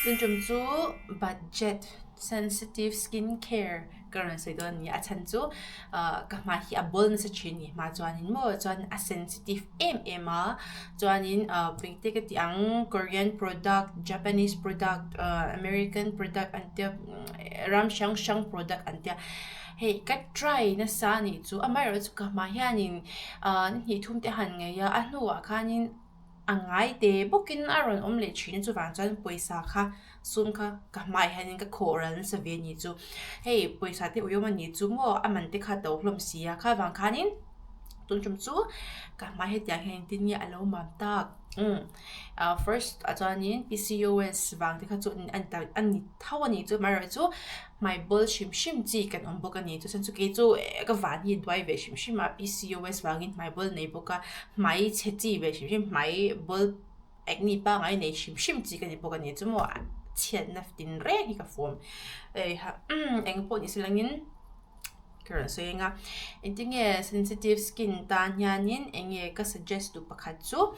Tun tum chu budget sensitive skin care ka rawn sawi dawn a ni a chhan chu ah ka hmai hi a bawl nasa thin a ni hma chuanin maw chuan a sensitive em em a chuanin ah engte ka tih ang korean product japanese product ah american product an tia ram hrang hrang product an tia hei ka try nasa a nih chu amaherawhchu ka hmai hianin ah ni hnih thum te a han ngei a a hnuah khanin. A ngai te bawkin a rawn awm leh thin a chuvang chuan pawisa kha sum kha ka hmaiah hianin ka khawh ral nasa ve a ni chu hei pawisa te ui awm a ni chu maw a man te kha a to hlawm si a kha vang khanin tun tum chu ka hmai hetiang hian engtin nge a lo mam tak umm ah first ah chuanin P_C_O_S vang te kha chu a ni tho a ni chu amaherawhchu Hmai bawl hrim hrim chi kan awm bawk a ni. Chuchuan chu kei chu ka van hi duai ve hrim hrim a, PCOS vangin hmai bawl nei bawk a, hmai chhe chi ve hrim hrim, hmai bawl acne pangngai nei hrim hrim chi ka ni bawk a ni. Chu maw chhiatna tin reng hi ka form eiha eng pawh ni se langin ka rawn sawi ang a. Engtinge sensitive skin tan hianin eng nge ka suggest duh pakhat chu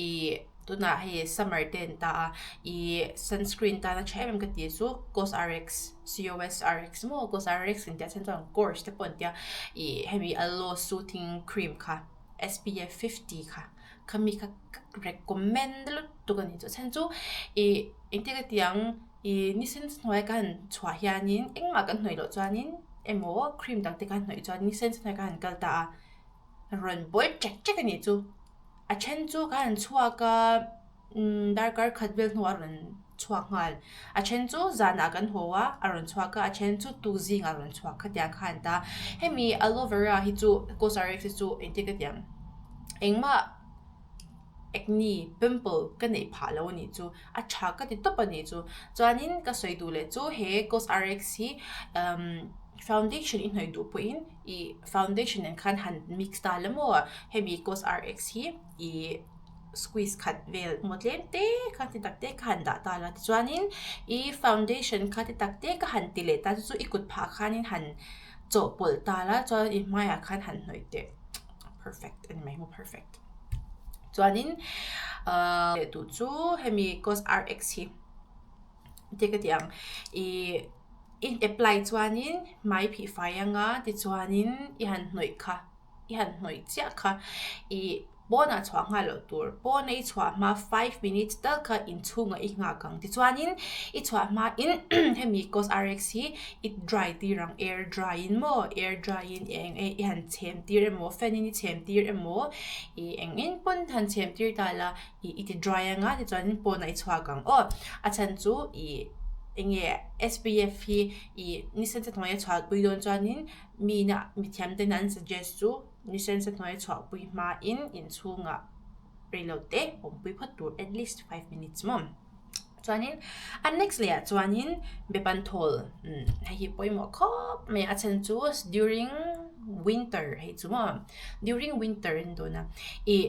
ih. Tunah hei summer te an ta a, ih sunscreen tana tha em em ka tih chu CosRx, C-O-S-R-X maw CosRx an tih a chhan chuan course te pawh an tia ih hemi aloe soothing cream kha SPF 50 kha khami kha ka recommend lutuk a ni chu a chhan chu ih engtin ka ti ang ih ni sen hnuai ka han chhuah hianin engmah kan hnawih loh chuanin emaw cream dang te ka han hnawih chuan ni sen hnuai ka han kal ta a. Rawn buai ṭek ṭek a nih chu. A ṭhen chu ka han chhuak a, umm darkar khat vel hnuah a rawn chhuak nghal. A ṭhen chu zanah kan haw a, a rawn chhuak a, a ṭhen chu tuk zingah a rawn chhuak khatiang kha an ta. Hemi aloe vera hi chu CosRx hi chu engtin ka ti ang, engmah acne, pimple ka neih phah lo a nih chu. A ṭha ka ti tawp a nih chu. Chuanin ka sawi duh leh chu he CosRx hi umm foundation i hnawih duh pawhin ih foundation nen khan han mix ta la maw hemi CosRx hi ih squeeze khat vel maw tlem te kha ti tak te kha han dah ta la tichuanin ih foundation kha ti tak te kha han ti leh ta chu chu i kut phah khanin han chawhpawlh ta la chuan i hmaiah khan han hnawih teh perfect a ni mai maw perfect chuanin ahh leh duh chu hemi CosRx hi. Te ka ti ang ih i apply chuanin hmai phih fai anga tichuanin i han hnawih kha i han hnawih chiah kha ih pawnah chhuah nghal loh tur pawna i chhuah hma five minutes tal kha inchhungah i nghak ang tichuanin i chhuah hmain hemi CosRx hi i dry tir ang air dry in maw air dry in eng e i han chhem tir emaw fan in i chhem tir emaw ih eng eng pawn han chhem tir ta la. Ih i ti dry anga tichuanin pawnah i chhuak ang aw. A chhan chu ih eng nge SPF hi ih ni sense hnuaia chhuahpui dawn chuanin mi na mi thiam ten an suggest chu ni sense hnuaia chhuahpui hmain inchhungah reilo te awmpui phawt tur at least 5 minutes maw. Chuanin a next leh ah chuanin Bepantol umm hei hi pawimawh khawp mai a chhan chu during winter hei chu maw during winter a ni dawn a ih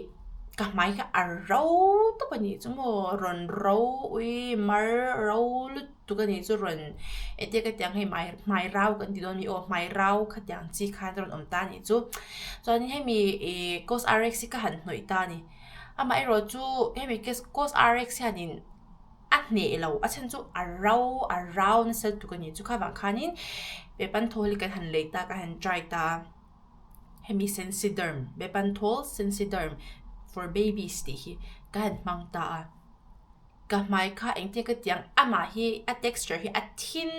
ka hmai kha a ro tawp a nih chu maw rawn ro ui mar ro lutuk a nih chu rawn engtia ka tih ang hei hmai hmai rau kan ti dawn a mi aw hmai rau khatiang chi khan a rawn awm ta a nih chu chuanin hemi ih CosRx hi ka han hnawih ta a ni. Amaherawhchu hemi CosRx hianin a hneh lo a chhan chu a ro a rau nasa lutuk a ni chu kha vang khanin Bepantol hi kan han lei ta kan han try ta hemi Sensiderm Bepantol Sensiderm for babies tih hi ka han hmang ta a. Ka hmai kha engtin ka ti ang amah hi a texture hi a thin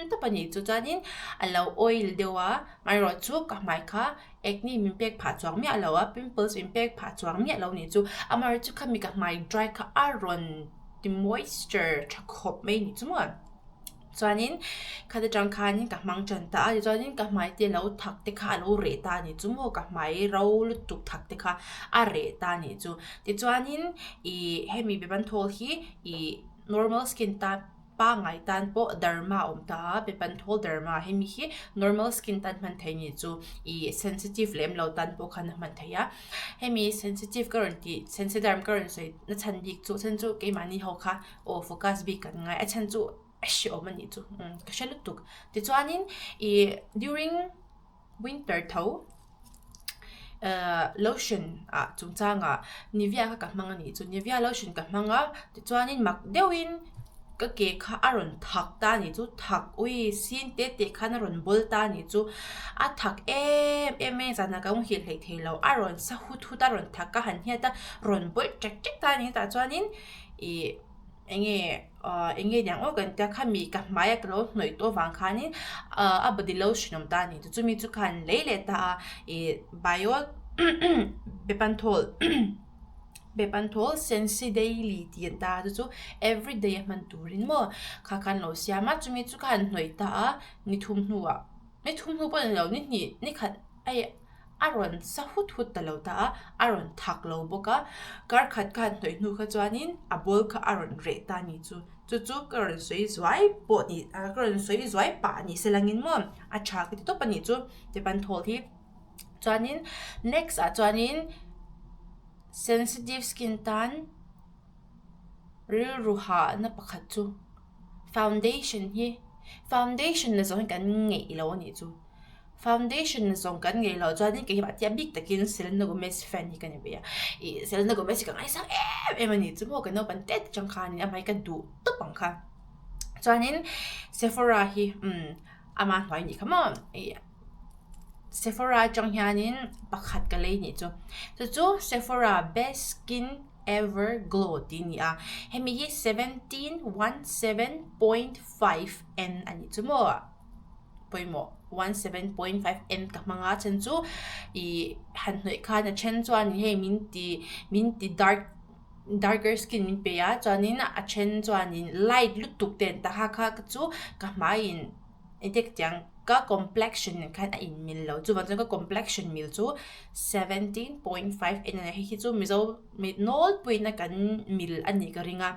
tawp a ni chu chuanin a lo oil deuh a amaherawhchu ka hmai kha acne min pek phah chuang miah lo a pimples min pek phah chuang miah lo a ni chu amaherawhchu khami ka hmai dry kha a rawn ti moisture tha khawp mai a ni chu maw. Chuanin khata tang khanin ka hmang tan ta a tichuanin ka hmai te lo thak te kha a lo reh ta a ni chu maw ka hmai ro lutuk thak te kha a reh ta a nih chu tichuanin ih hemi Bepantol hi ih normal skin tan pangngai tan pawh derma a awm ta a Bepantol derma hemi hi normal skin tan hman theih a ni chu ih sensitive lem lo tan pawh khan a hman theih a hemi sensitive ka rawn tih sensiderm ka rawn sawi na chhan bik chu chhan chu keimahni ho kha aw focus bik kan ngai a chhan chu a hreawm a nih chu umm ka hre lutuk tichuanin ih during winter tho ahh lotion ah chungchangah nivea kha ka hmang a nih chu nivea lotion ka hmang a tichuanin mak deuhin. Ka ke kha a rawn thak ta a nih chu, thak ui sin te te khan a rawn bawl ta a nih chu, a thak em em mai a zanah ka muhil hlei thei lo, a rawn sa hut hut a rawn thak ka han hiat a, rawn bawlh ṭek ṭek ta a ni tah chuanin ih eng nge ah eng nge niang aw kan tia khami ka hmaia ka lo hnawih tawh avang khanin ah a body lotion awm ta a ni chu chumi chu khan lei leh ta a ih bio bepanthawl. Bepanthawl Sensi Daily tih an ta a chu chu everyday a hman turin maw kha khan lo siam a chumi chu ka han hnawih ta a ni thum hnuah ni thum hnu pawh ni lo ni hnih ni khat hei a rawn sa hut hut ta lo ta a a rawn thak lo bawk a kar khat ka han hnawih hnu kha chuanin a ball kha a rawn reh ta a ni chu chu chu ka rawn sawi zuai pawh ni ah ka rawn sawi zuai pah ni se langin maw a tha ka ti tawp a nih chu Bepanthawl hi. Chuanin next ah chuanin sensitive skin tan rilru hahna pakhat chu foundation hi foundation na zawng hi kan ngeih lo a nih chu foundation na zawng kan ngeih loh chuanin keimah te a bik takin Selena Gomez fan hi ka ni ve a ih Selena Gomez hi ka ngaisang em em a ni chu maw ka naupang tet atang khanin amah hi ka duh tawp ang kha chuanin Sephora hi umm ama hnuai anih kha maw ih. Sephora atang hianin pakhat ka lei nih chu chu chu Sephora best skin ever glow tih a ni a hemi hi seventeen one seven point five n a nih chu maw pawimawh one seven point five n ka hmang a chhan chu ih han hnawih khan a then chuan hei min ti min ti dark darker skin min pe a chuanin a then chuanin light lutuk te an ta kha kha chu ka hmaiin. Engtik tiang ka complexion nen khan a inmil lo chuvang chuan ka complexion mil chu 17.5 en a ni hei hi chu mizo mi nawlpuiin a kan mil a nih ka ring a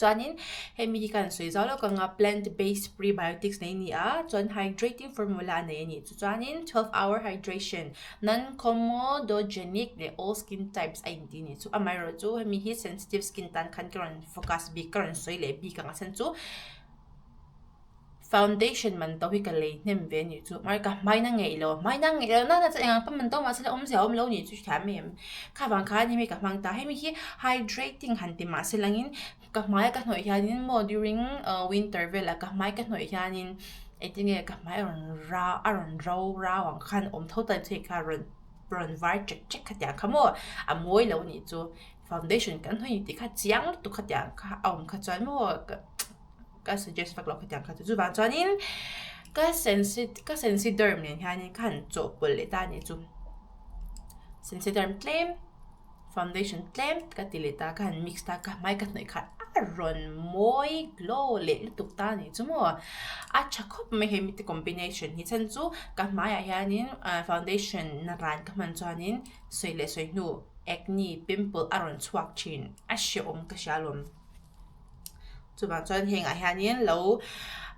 chuanin hemi hi ka han sawi zau lawk ang a plant based prebiotics nei a ni a chuan hydrating formula a nei a ni chu chuanin 12 hour hydration non comedogenic leh all skin types a inti a ni chu amaherawhchu hemi hi sensitive skin tan khan ka rawn focus bik ka rawn sawi leh bik ang a chhan chu. Foundation man to hi ka lei hnem ve anih chu mahse ka hmaina ngeih lo hmaina ngeih lo nana chu engah pawh man to mahse awmzia a awm lo nih chu hrethiam em kha vang khan hemi ka hmang ta hemi hi hydrating han ti mahse langin ka hmaia ka hnawih hianin maw during ah winter velah ka hmai ka hnawih hianin engtin nge ka hmai a rawn ra a rawn ro rau ang khan awm tho ta thei kha rawn rawn var chek chek khatiang kha maw a mawi lo nih chu foundation kan hnawih tih kha chiang lutuk khatiang kha a awm kha chuan maw. Ka suggest vak loh khatiang kha chu chuvang chuanin ka sensi ka sensiderm nen hianin ka han chawhpawlh leh ta a nih chu sensiderm tlem foundation tlem ka ti leh ta ka han mix ta ka hmai ka hnawih kha a rawn mawi glow leh lutuk ta a nih chu maw a tha khawp mai hemi te combination hi chhan chu ka hmaiah hianin ah foundation na ran ka hman chuanin sawi leh sawi hnu acne pimple a rawn chhuak thin a hrehawm ka hria alawm. Chuvang chuan hengah hianin lo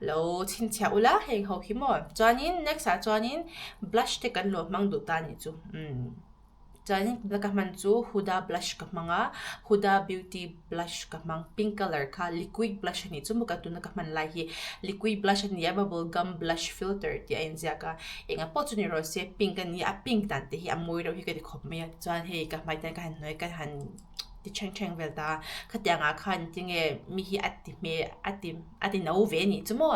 lo chhinchhiah ula heng ho hi maw chuanin next ah chuanin blush te kan lo hmang duh ta a nih chu umm chuanin tuna ka hman chu Huda blush ka hmang a Huda beauty blush ka hmang pink colour kha liquid blush a nih chu maw ka tuna ka hman lai hi liquid blush a ni a bubble gum blush filter tih a inziak a engah pawh chu ni rawh se pink a ni a pink dan te hi a mawi reuh hi ka ti khawp mai a chuan hei ka hmai te ka han hnuai ka han. ti thleng thleng vel ta a khatiang ah khan tinge mi hi a ti hmel a ti a ti no ve anih chu maw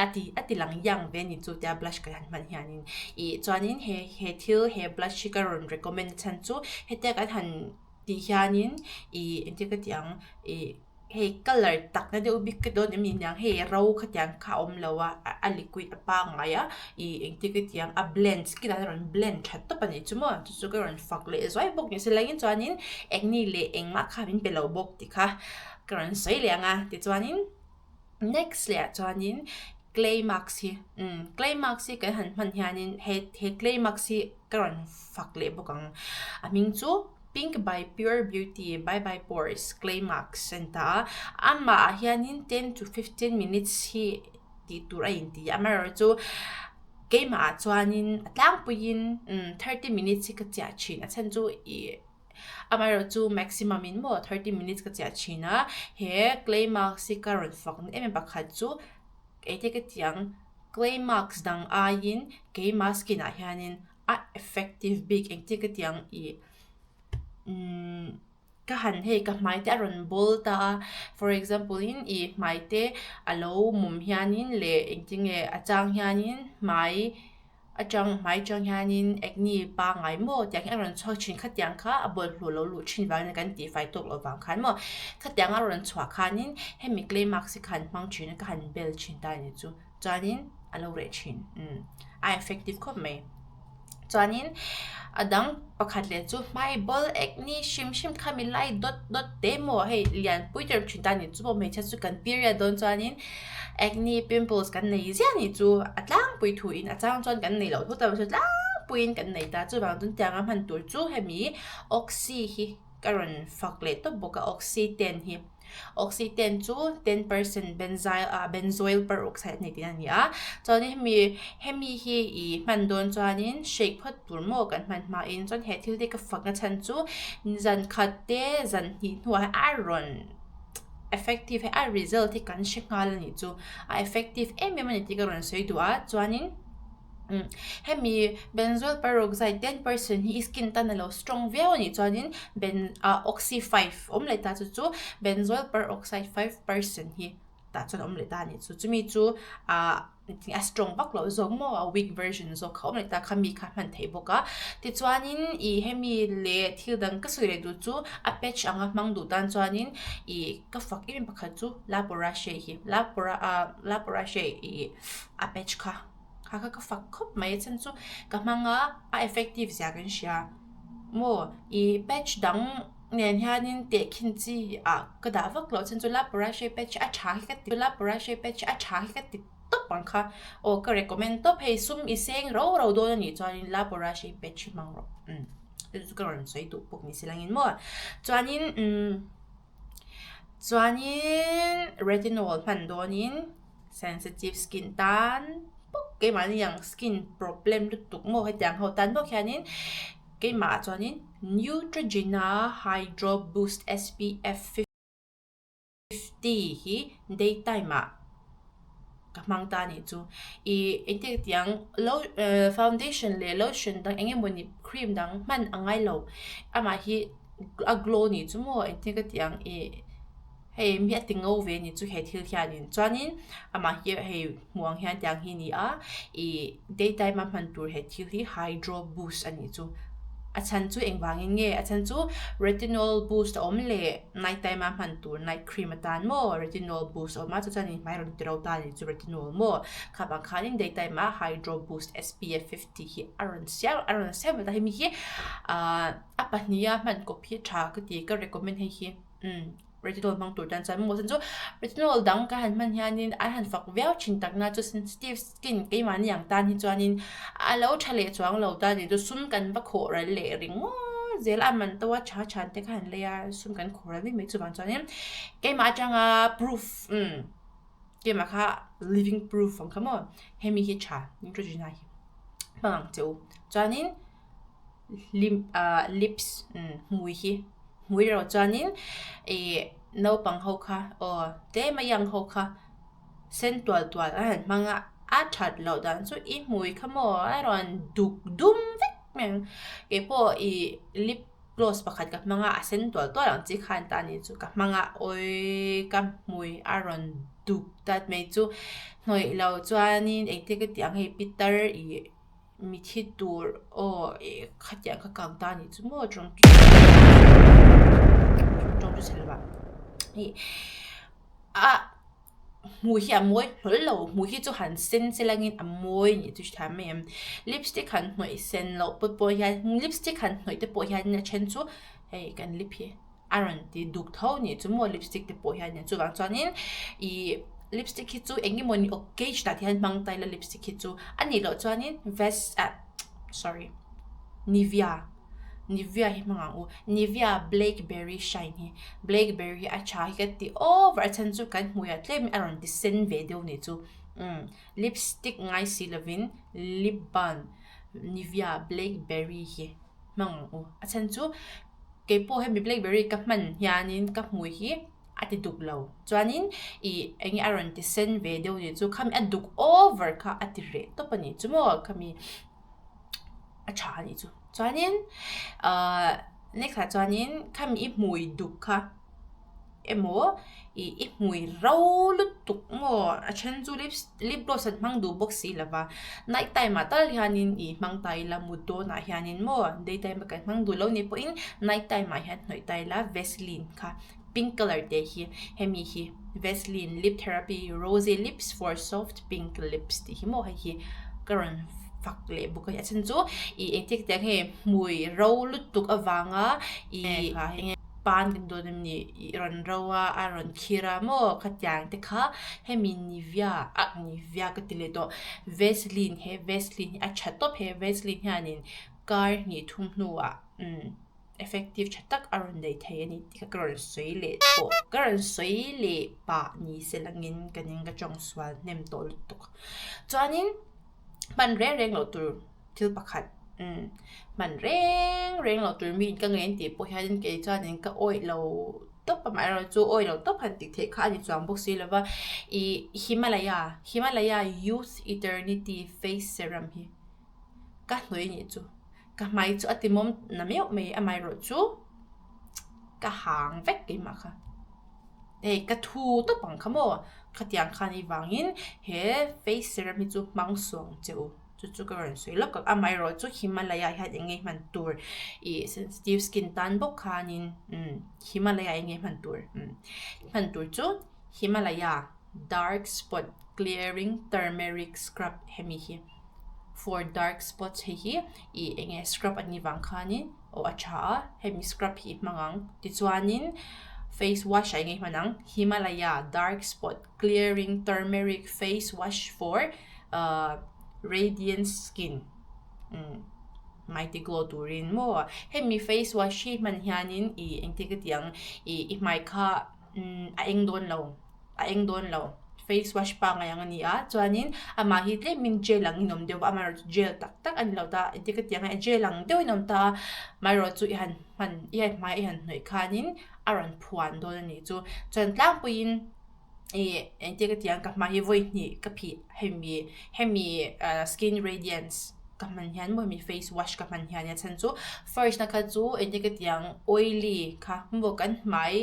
a ti a ti lang young ve anih chu tia blush ka han hman hianin ih chuanin he he thil he blush hi ka rawn recommend chhan chu hetia kan han tih hianin ih engtin ka tih ang ih. Hei colour tak na deuh bik ka dawn em ni niang hei ro khatiang kha a awm lo a a liquid a pangngai a ih engtin ka ti ang a blend skin ah hian a rawn blend tha tawp a nih chu maw chu chu ka rawn fak leh zuai bawk ni se laiin chuanin acne leh engmah kha min pe lo bawk tih kha ka rawn sawi leh ang a tichuanin next leh ah chuanin clay mask hi umm clay mask hi kan han hman hianin he he clay mask hi ka rawn fak leh bawk ang a hming chu. Pink by Pure Beauty Bye Bye Pores Clay Mask an ta a, amah ah hianin 10 to 15 minutes hi tih tur a inti a, amaherawhchu keimah ah chuanin a tlangpuiin 30 minutes hi ka chiah thin a chhan chu ih amaherawhchu maximum in maw 30 minutes ka chiah thin a, he clay mask hi ka rawn fak em em pakhat chu engtin ka tih ang clay mask dang aiin keimah skin ah hianin a effective bik engtin ka tih ang ih umm. Ka han hei ka hmai te a rawn bawl ta a, for example in i hmai te a lo mum hianin leh engtinge a chang hianin hmai atang hmai atang hianin acne pangngai maw tiang hi a rawn chhuak thin khatiang kha a bawlhhlawh lo luh thin vangin kan tihfai tawk loh vang khan maw khatiang a rawn chhuah khanin hemi clay mask hi ka han hmang thin a ka han bel thin ta a ni chu. Chuanin a lo reh thin umm a effective khawp mai. Chuanin a dang pakhat leh chu hmai bawl acne hrim hrim kha mi lai dawt dawt te maw hei lian pui ber thin ta a ni chu pawh hmeichhia chu kan period dawn chuanin acne pimples kan nei ziah a ni chu a tlangpui thu in a chang chuan kan nei loh thut a mahse tlangpuiin kan nei ta chuvang chuan tianga hman tur chu hemi oxy hi ka rawn fak leh tawp bawk a oxy ten hi. Oxyten chu 10% benzyl ah benzoyl peroxide a ni tih a ni a. Chuanin hemi hemi hi i hman dawn chuanin shake phawt tur maw kan hman hmain chuan he thil te ka fakna chhan chu zan khat te zan hnih hnuah hian a rawn effective hi a result hi kan hre nghal a nih chu. A effective em em a ni tih ka rawn sawi duh a chuanin. Hemi benzoyl peroxide 10% hi i skin tan a lo strong viau a nih chuanin ben ah oxy 5 awm leh ta chu chu benzoyl peroxide 5% hi tah chuan awm leh ta a nih chu. Chumi chu ah a strong vak loh zawk maw a weak version zawk kha awm leh ta kha mi kha hman theih bawk a. Tichuanin ih hemi leh thil dang ka sawi leh duh chu a patch anga hmang duh tan chuanin ih ka fak em em pakhat chu la porashe hi la pora ah la porashe ih a patch kha. Kha kha ka fak khawp mai a chhan chu ka hmang a a effective zia kan hria maw ih patch dang nen hianin tehkhin chi ah ka dah vak loh chhan chu la porashe patch a tha hi ka ti la porashe patch a tha hi ka ti tawp ang kha aw ka recommend tawp hei sum i seng rau rau dawn a nih chuanin la porashe patch hi hmang rawh umm chu chu ka rawn sawi duh bawk ni se langin maw chuanin umm chuanin retinol hman dawnin. Sensitive skin tan bawk keimahni ang skin problem lutuk maw hetiang ho tan bawk hianin keimah ah chuanin Neutrogena Hydro Boost SPF 50 hi day time ah ka hmang ta anih chu. Ih engtik tiang lo foundation leh lotion dang eng emawni cream dang hman a ngai lo amah hi a glow anih chu maw engtik a tiang ih. Hei mi a ti ngo ve ni chu he thil hianin chuanin amah hi hei hmuh ang hian tiang hi a ni a ih day time a hman tur he thil hi hydro boost a nih chu a chhan chu engvangin nge a chhan chu retinol boost a awm leh night time a hman tur night cream atan maw retinol boost a awm a chu chuan hmai rawn ti ro ta a nih chu retinol maw kha vang khanin day time a hydro boost SPF 50 hi a rawn siam a rawn siam ve ta hemi hi ahh a pahniha hman kawp hi tha ka ti ka recommend hei hi. Umm retinol hmang tur tan chuan maw chuan chu retinol dang ka han hman hianin an han fak viau thin tak na chu sensitive skin keimahni ang tan hi chuanin a lo tha leh chuang lo ta ni chu sum kan va khawh ral leh ringawt zel a man to a tha tha te kha han lei a sum kan khawh ral mai mai chuvang chuanin keimah atanga proof umm keimah kha living proof ang kha maw hemi hi tha Neutrogena hi hmang ang che u chuanin. Lim ah lips hmui hi hmui erawh chuanin ih naupang ho kha aw tlem a young ho kha sen tual tual a han hmang a a that loh dan chu i hmui kha maw a rawn duk dum vek mai ang keipawh ih lip gloss pakhat ka hmang a a sen tual tual ang chi khan ta ni chu ka hmang a awii ka hmui a rawn duk dat mai chu hnawih loh chuanin engtin ka tih ang hei pitar ih. Mithi tur aw ih khatiang kha kang ta anih chu maw tawng tawng chu chhe lo a ih a hmui hi a mawi hlawl lo hmui hi chu han sen se langin a mawi anih chu hrethiam mai em lipstick han hnawih sen loh pawh pawh hian lipstick han hnawih te pawh hian a then chu hei kan lip hi. a rawn ti duk tho anih chu maw lipstick te pawh hian chuvang chuanin ih lipstick hi chu eng emawni occasion ah te hian hmang ta ila lipstick hi chu a nih loh chuanin ves ah sorry nivea nivea hi hmang ang u nivea blackberry shine hi blackberry hi a tha hi ka ti over a chhan chu kan hmuiah tlem a rawn ti sen ve deuh anih chu umm lipstick ngai si lovin lip balm nivea blackberry hi hmang ang u a chhan chu. Keipawh hemi blackberry ka hman hianin ka hmui hi a ti duk lo chuanin ih eng nge a rawn ti sen ve deuh nih chu khami a duk over kha a ti reh tawp a nih chu maw khami a tha a nih chu chuanin ahh. Next ah chuanin khami i hmui duk kha emaw ih i hmui ro lutuk maw a then chu lips lip gloss an hmang duh bawk si lo va night time ah tal hianin ih hmang ta ila mut dawnah hianin maw day time a kan hmang duh lo nih pawhin night time ah hian hnawih ta ila vaseline kha pink colour te hi hemi hi vaseline lip therapy rosy lips for soft pink lips tih hi maw hei hi ka rawn fak leh bawk a ni a chhan chu ih engtik tiang hei hmui ro lutuk avanga ih pan kan dawn em ni ih rawn ro a a rawn khir a maw khatiang te kha hemi nivea ah nivea ka ti leh tawh vaseline he vaseline hi a tha tawp he vaseline hianin kar hnih thum hnuah umm effective tha tak a rawn nei thei a ni tih kha ka rawn sawi leh pawh ka rawn sawi leh pah ni se langin ka ning ka tawng sual hnem tawh lutuk chuanin hman reng reng loh tur thil pakhat umm hman reng reng loh tur mi in ka ngei an tih pawh hianin kei chuanin ka awih lo tawp amaherawhchu awih lo tawp han tih theih kha a ni chuang bawk si lova ih Himalaya Himalaya youth eternity face serum hi ka hnawih a nih chu. Ka hmai chu a timawm na meuh mai amaherawhchu ka hang vek keimah kha. Hei ka thu tawp ang kha maw khatiang khan i vangin he face serum hi chu hmang suang che u chu chu ka rawn sawi lawk ang amaherawhchu Himalaya hian eng nge hman tur ih sensitive skin tan bawk khanin umm Himalaya eng nge hman tur umm hman tur chu Himalaya. Dark spot clearing turmeric scrub hemi hi for dark spots hei hi ih eng nge scrub a nih vang khanin aw a tha a hemi scrub hi i hmang ang tichuanin face wash ah eng nge i hman ang Himalaya dark spot clearing turmeric face wash for ahh radiant skin umm hmai ti glow turin maw hemi face wash hi hman hianin ih engtin ka tih ang ih i hmai kha. Umm a eng dawn lo a eng dawn lo face wash pangngai ang a ni a chuanin amah hi tlemin gel angin a awm deuh va amaherawhchu gel tak tak a ni lo ta engtin ka ti ang e gel ang deuhin a awm ta a amaherawhchu i han hman i han hmai i han hnawih khanin a rawn phuan dawn a nih chu chuan tlangpuiin ih engtin ka ti ang ka hmai hi vawi hnih ka phih hemi hemi ah skin radiance ka hman hian maw hemi face wash ka hman hian a chhan chu first na kha chu engtin ka ti ang oily kha maw kan hmai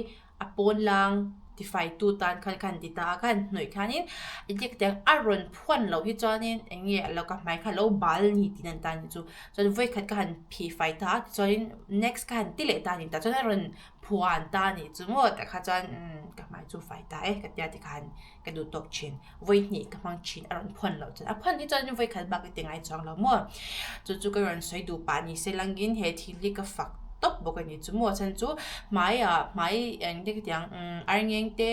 a pawn lang tifai tu tan khan khan ti ta a khan hnawih khanin engtin ka ti ang a rawn phuan loh hi chuanin eng nge a lo ka hmai kha a lo bal a ni tih nan tan chu chuan vawikhat ka han phih fai ta a tichuanin next ka han ti leh ta a ni tah chuan a rawn phuan ta a nih chu maw tah kha chuan umm ka hmai chu fai ta e ka tia tikhan ka duh tawk thin. Vawi hnih ka hmang thin a rawn phawn loh chuan a phawn hi chuan vawi khat bak i ti ngai chuang lo maw chu chu ka rawn sawi duh pah ni se langin he thil hi ka fak tawp bawk a ni chu maw chhan chu hmaiah hmai eng te khitiang umm arngeng te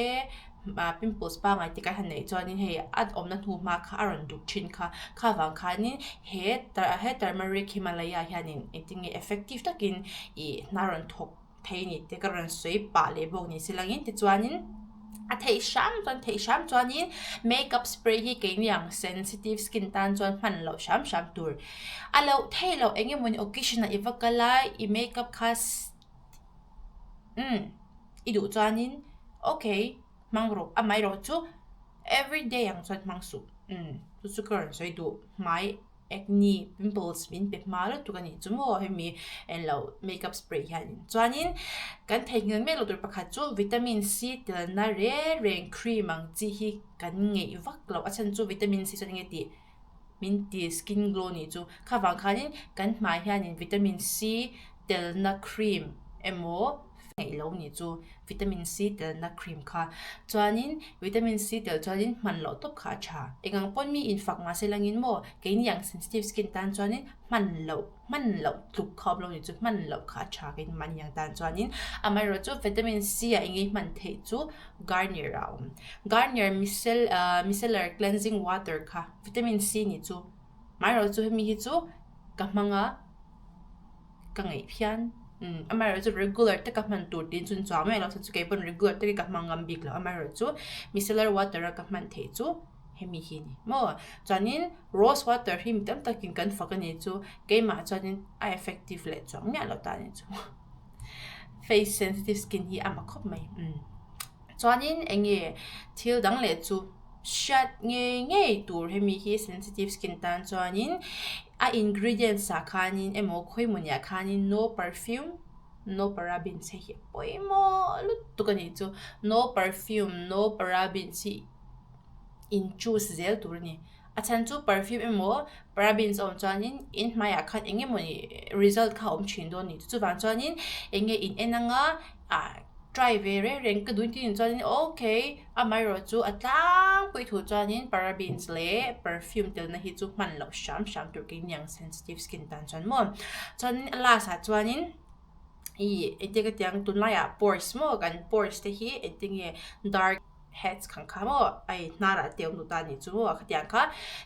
ah pimples pangngai te kan han neih chuanin hei a awmna hnu hma kha a rawn duk thin kha kha vang khanin he he turmeric himalaya hianin engtin nge effective takin ih hna rawn thawk. thei ni te ka rawn sawi pah leh bawk ni silangin tichuanin a theih hram chuan theih hram chuanin makeup spray hi keini ang sensitive skin tan chuan hman loh hram hram tur a loh theih loh eng emawni occasion ah i va kal a i makeup kha umm i duh chuanin okay hmang rawh amaherawhchu everyday ang chuan hmang suh umm chu chu ka rawn sawi duh hmai. Acne pimples min pe hma lutuk a nih chu maw hemi englo makeup spray hianin chuanin kan theihnghilh mek loh tur pakhat chu vitamin C telna reng reng cream ang chi hi kan ngeih vak loh a chhan chu vitamin C chuan enge tih min ti skin glow nih chu kha vang khanin kan hmai hianin vitamin C telna cream emaw ngeih lo nih chu vitamin C telna cream kha chuanin vitamin C tel chuanin hman loh tawp kha a tha engang pawn mi infak mahse langin maw keini ang sensitive skin tan chuanin hman loh hman loh tluk kha awm lo nih chu hman loh kha a tha keini mahni ang tan chuanin amaherawhchu vitamin C ah eng nge hman theih chu Garnier a awm Garnier micellar cleansing water kha vitamin C nih chu amaherawhchu hemi hi chu ka hmang a. ka ngaih phian umm amaherawhchu regular taka hman tur tiin chuan chuang mai lo chu kei pawn regular takin ka hmang ngam bik lo amaherawhchu micellar water a ka hman theih chu hemi hi a ni maw chuanin rose water hi mi tam takin kan fak a ni chu keimah chuanin a effective leh chuang miah lo ta a ni chu face sensitive skin hi a mak khawp mai umm. Chuanin eng nge thil dang leh chu hriat ngei ngei tur hemi hi sensitive skin tan chuanin a ingredients ah khanin emaw khawimawni ah khanin no perfume. No parabens hei hi a pawimawh lutuk a nih chu. No perfume, no parabens hi in choose zel tur a ni. A chhan chu perfume emaw parabens a awm chuanin in hmaiah khan eng emawni result kha a awm thin dawn a ni. Chuvang chuanin eng nge in en anga ah try ve reng reng ka duh tih chuanin okay amaherawh chu a tlangpui thu chuanin parabens leh perfume telna hi chu hman loh hram hram tur kei niang sensitive skin tan chuan maw. Chuanin a last ah chuanin ih engtin ka ti ang tunlaiah pores maw kan pores te hi engtin nge dark heads khan kha maw ai hnarah te awm duh ta anih chu maw khatiang kha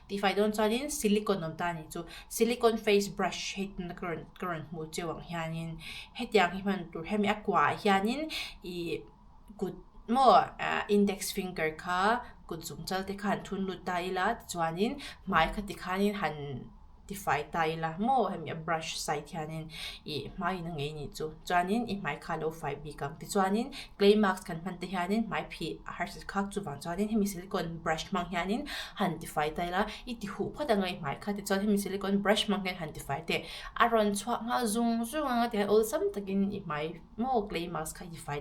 tihfai dawn chuanin silicone awm ta anih chu silicone face brush hei tuna ka rawn ka rawn hmuh chiu ang hianin hetiang hi hman tur hemi a kuahah hianin ih kut maw ah index finger kha kut zung chal te kha han thun lut ta ila tichuanin hmai kha tikhanin han. Tifai ta ila maw hemi a brush side hianin ih hmaiin a ngei nih chu chuanin i hmai kha a lo fai bik ang tichuanin clay mask kan hman te hianin hmai phih a harsat khak chuvang chuanin hemi silicone brush hmang hianin han tifai ta ila i ti huh phawt anga i hmai kha tichuan hemi silicone brush hmang hian han tifai teh a rawn chhuak nghal zung zung anga tihian awlsam takin i hmai maw clay mask kha i tifai.